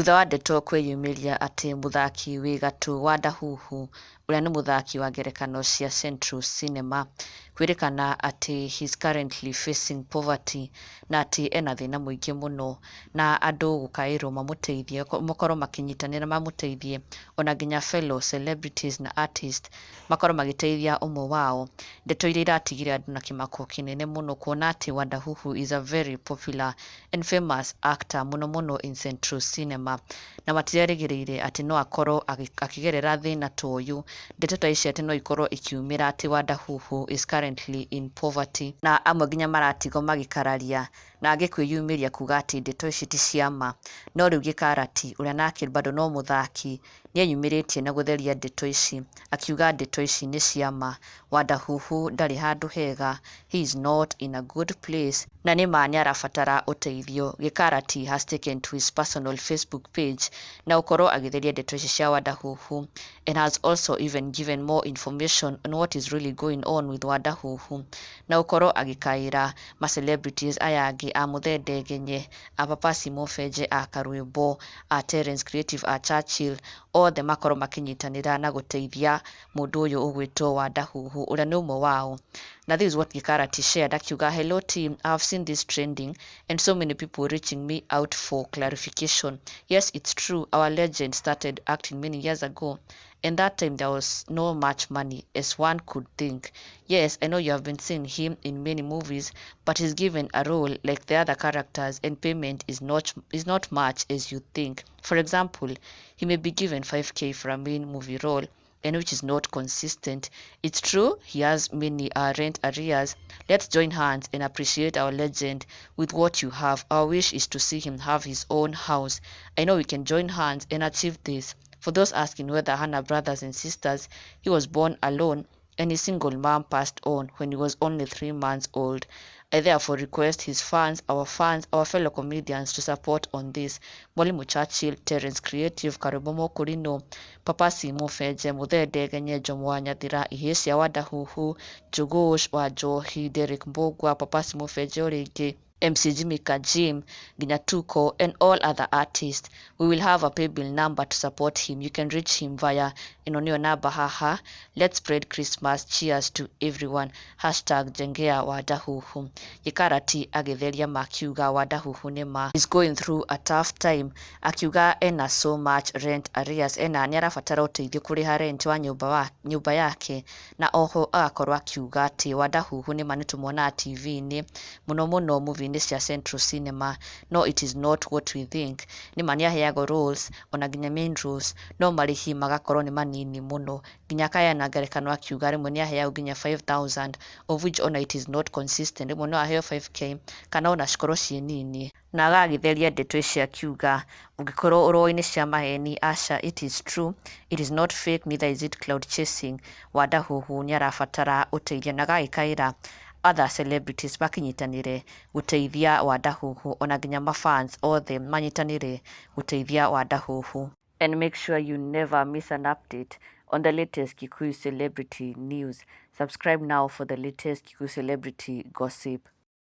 Thutha wa ndeto kwĩyumĩria atĩ mũthaki wĩ gatũ wa Ndahuhu ũrĩa nĩ mũthaki wa ngerekano cia Central Cinema kwĩrĩkana atĩ he is currently facing poverty na atĩ ena thĩna mũingĩ mũno na andũ gũkaĩrwo mamũteithie, makorwo makĩnyitanĩra mamũteithie, ona nginya fellow celebrities na artists makorwo magĩteithia ũmwe wao. Ndeto iria iratigire andũ na kĩmako kĩnene mũno kuona atĩ Wandahuhu is a very popular and famous actor mũno mũno in Central Cinema, na matirerĩgĩrĩire atĩ no akorwo akĩgerera thĩna ta ũyũ. Ndeto ta ici atĩ no ikorwo ikiumĩra atĩ Wandahuhu is currently in poverty, na amwe nginya maratigwo magĩkararia na angĩ kwĩyumĩria kuga atĩ ndeto ici ti cia ma. No rĩu Gĩkarati, ũrĩa nake bado no mũthaki, nĩeyumĩrĩtie na gũtheria ndeto ici, akiuga ndeto ici nĩ cia ma. Wandahuhu ndarĩ handũ hega, he is not in a good place, na nĩma nĩarabatara ũteithio. Gĩkarati has taken to his personal Facebook page na gũkorwo agĩtheria ndeto ici cia Wandahuhu, and has also even given more information on what is really going on with Wandahuhu, na gũkorwo agĩkaĩra ma celebrities aya angĩ a Mũthee Ndengenye, a Papa Simo Benje, a Karwĩmbo, a Terence Creative, a Churchill, othe makorwo makĩnyitanĩra na gũteithia mũndũ ũyũ ũgwĩtwo Wandahuhu ũrĩa nĩ ũmwe wao. Na this is what Gĩkarati shared, akiuga, "Hello team, I have seen this trending and so many people reaching me out for clarification. Yes, it's true, our legend started acting many years ago, and that time there was no much money as one could think. Yes, I know you have been seeing him in many movies, but he's given a role like the other characters and payment is not much as you think. For example, he may be given 5K for a main movie role, and which is not consistent. It's true he has many rent arrears. Let's join hands and appreciate our legend with what you have. Our wish is to see him have his own house. I know we can join hands and achieve this. For those asking whether hana brothers and sisters, he was born alone and his single mom passed on when he was only 3 months old. I therefore request his fans, our fans, our fellow comedians to support on this. Mwalimu Churchill, Terence Creative, Karwĩmbo Mũkũrinũ, Papa Simo Benje, Mũthee Ndengenye, Jomo wa Nyathira, Ihĩĩ cia Wandahuhu, Njũgũsh wa Njohi, Derek Mbũgua, Papa Simo Benje o rĩngĩ, MC Jimmy Kajim, nginya Tuko and all other artists. We will have a paybill number to support him. You can reach him via ĩno nĩyo namba haha. Let's spread Christmas cheers to everyone. #JengeaWandahuhu." Gĩkarati agĩtheria makiuga Wandahuhu nĩma is going through a tough time, akiuga ena so much rent arrears, ena nĩ arabatara ũteithio kũrĩha rent wa nyũmba yake, na oho agakorwo akiuga atĩ Wandahuhu nĩma nĩtũmuonaga TV-inĩ mũno mũno movie-inĩ cia Central Cinema, no it is not what we think. Nĩma nĩaheagwo roles, ona nginya main roles, no marĩhi magakorwo nĩ manini mũno, nginya akaheana ngerekano akiuga rĩmwe nĩaheagwo nginya 5000, of which ona it is not consistent, rĩmwe no aheo 5K kana ona cikorwo ciĩ nini. Na agagĩtheria ndeto ici akiuga ũngĩkorwo ũroĩ nĩ cia maheni, aca, it is true, it is not fake, neither is it clout chasing. Wandahuhu nĩarabatara ũteithio na agagĩkaĩra other celebrities makinyitanĩre gũteithia Wandahuhu, ona nginya mafans othe manyitanĩre gũteithia Wandahuhu. And make sure you never miss an update on the latest Kikuyu celebrity news. Subscribe now for the latest Kikuyu celebrity gossip.